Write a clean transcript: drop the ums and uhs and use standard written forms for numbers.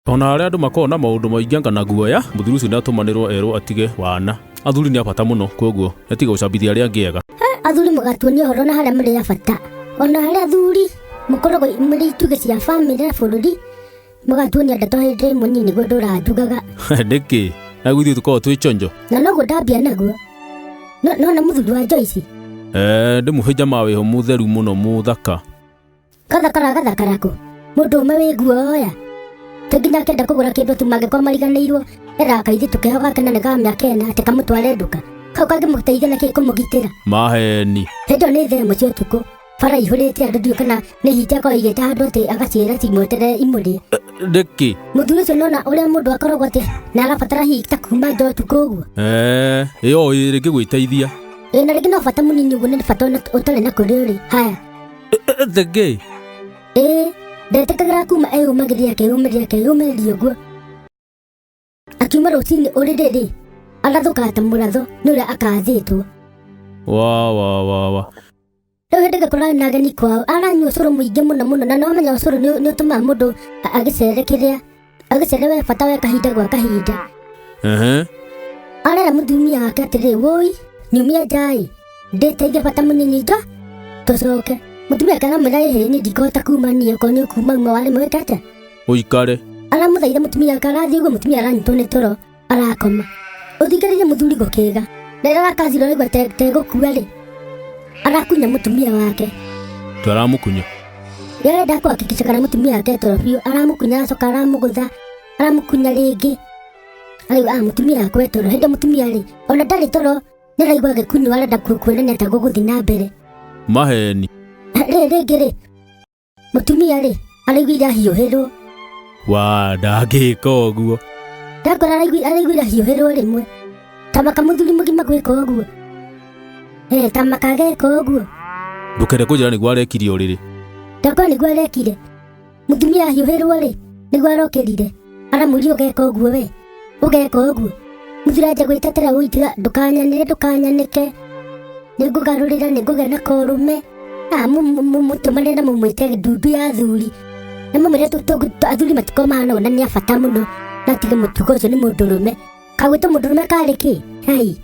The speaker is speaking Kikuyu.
Ona harĩa andũ makoragwo na maũndũ maingĩ anga na guoya, mũthuri ũcio nĩatũmanĩrwo erwo atige wana. Athuri nĩ a bata mũno kwoguo nĩatige gũcambithia arĩa angĩ ega. Athuri mũgatuonia ũhoro na harĩa mũrĩ a bata. Ona harĩa athuri mũkoragwo mũrĩ itugĩ cia bamĩrĩ na bũrũri, mũgatuonia ndeto hĩndĩ ĩmwe niĩ nĩguo ndũraga njugaga. Nĩkĩ? Na ithuĩ tũkoragwo twĩ chonjo. Na noguo ndambia naguo. No nona mũthuri wa Joyce? Eh, ndĩmũhe jamaa wĩho mũtheru mũno mũthaka. Gathakara gathakara kũ? Mũndũ ũmwe wĩ guoya. Tĩ nginya akĩenda kũgũra kĩndũ tu mangĩkorwo mariganĩirwo endaga kairĩtu keho gake na nĩ ga mĩaka ĩna atĩ kamũtware nduka. Kau kangĩmũteithia na kĩ kũmũgitĩra. Maheni. Hĩndĩ ĩyo nĩ thaa ĩmwe cia ũtukũ. Bara ihũrĩte andũ ndiũĩ kana nĩ hiti akorwo aigĩte handũ atĩ agaciĩra cimweterere imũrĩe. Nĩkĩ? Mũthuri ũcio nona ũrĩa mũndũ akoragwo atĩ nĩ arabatara hihi ta kuma nja ũtukũ ũguo. Eh, ĩyo ĩ rĩngĩ gwĩteithia. Ĩ na rĩngĩ no bata mũnini ũguo nĩ bata ũtarĩ na kũrĩa ũrĩ. Haya. Thengĩ. Ĩĩ, ndetĩkagĩra kuma eyũmagĩrĩria akeyũmĩrĩria akeyũmĩrĩria ũguo. Akiuma rũcinĩ ũrĩrĩ rĩ, arathũkaga ta mũratho nĩ ũrĩa akathĩtwo. Wa wa wa wa. Rĩu hĩndĩ ĩngĩ kũrarĩ na ageni kwao, aranyua ũcũrũ mũingĩ mũno mũno na nĩwamenya ũcũrũ nĩ ũtũmaga mũndũ agĩcere kĩrĩa, agĩcere we bata we kahinda gwa kahinda. Ehe. Arera mũtumia wake atĩrĩ, wũi, nyumia nja-ĩ, ndĩteithie bata mũnini nja, tũcoke. Mũtumia wake aramwĩra ĩhĩ, niĩ ndikũhota kuma niĩ, okorwo nĩ ũkuma uma waremwo wĩke atĩa? Ũikare. Aramũthaitha mũtumia wake arathiĩ ũguo mũtumia aranyitwo nĩ toro, arakoma. Ũthingĩrĩrie mũthuri gũkĩga. Na rĩrĩa arakacira araigua tegũkua rĩ, arakunya mũtumia wake. Tũramũkunya. Rĩrĩa arenda kũhakikisha kana mũtumia wake e toro biũ, aramũkunya aracoka aramũgũtha, aramũkunya rĩngĩ. Araigua ah, mũtumia wakwa e toro. Hĩndĩ ĩyo mũtumia rĩ, ona ndarĩ toro, nĩ araigua agĩkunywo arenda kuonania ta gũgũthiĩ na mbere. Maheni. Rĩrĩ rĩngĩ rĩ, Mũtumia rĩ, araiguire ahiũhĩrwo. Wa ndangĩka ũguo. Ndakora araiguire ahiũhĩrwo rĩmwe. Tamaka mũthuri mũgima gwĩka ũguo. Eh, tamaka ageka ũguo. Ndũkende kũnjĩra nĩguo arekire ũrĩrĩ. Ndakora nĩguo arekire. Mũtumia ahiũhĩrwo rĩ, nĩguo arokĩrire. Aramũria ũgeka ũguo we. Ũgeka ũguo. Mũthuri anja gwĩtetera ũi tiga ndũkanyanĩre ndũkanyanĩke. Nĩngũgarũrĩra nĩngũgĩa na korũme. Ah, mũtũmane na mũmwĩte ndundu ya athuri. Na mũmwĩre athuri matikoragwo mahana ũguo na nĩ a bata mũno. Na atige mũtugo ũcio nĩ mũndũrũme. Kagwĩtwo mũndũrũme karĩ kĩ? Hai.